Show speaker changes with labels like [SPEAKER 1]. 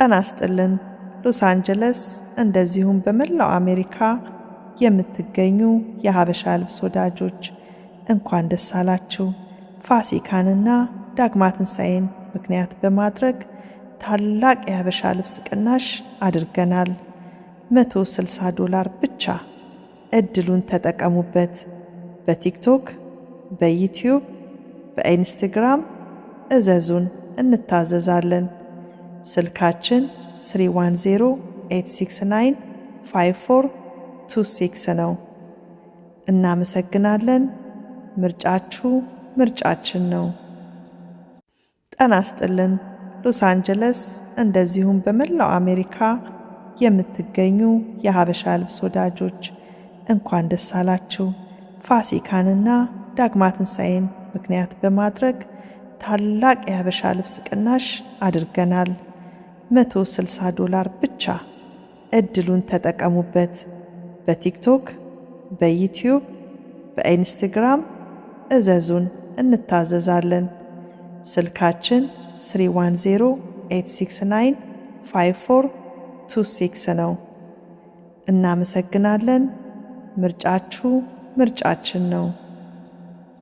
[SPEAKER 1] ጤና ይስጥልን። ሎስ አንጀለስ እንደዚሁም በመላው አሜሪካ የምትገኙ የሀበሻ ልብስ ወዳጆች፣ እንኳን ደስ አላችሁ። ፋሲካንና ዳግማ ትንሣኤን ምክንያት በማድረግ ታላቅ የሀበሻ ልብስ ቅናሽ አድርገናል። 160 ዶላር ብቻ። እድሉን ተጠቀሙበት። በቲክቶክ፣ በዩቲዩብ፣ በኢንስታግራም እዘዙን፣ እንታዘዛለን። ስልካችን 310-869-5426 ነው። እናመሰግናለን። ምርጫችሁ ምርጫችን ነው። ጤና ይስጥልን። ሎስ አንጀለስ እንደዚሁም በመላው አሜሪካ የምትገኙ የሀበሻ ልብስ ወዳጆች፣ እንኳን ደስ አላችሁ። ፋሲካንና ዳግማ ትንሣኤን ምክንያት በማድረግ ታላቅ የሀበሻ ልብስ ቅናሽ አድርገናል። 160 ዶላር ብቻ። እድሉን ተጠቀሙበት። በቲክቶክ፣ በዩቲዩብ፣ በኢንስታግራም እዘዙን፣ እንታዘዛለን። ስልካችን 310-869-5426 ነው። እናመሰግናለን። ምርጫችሁ ምርጫችን ነው።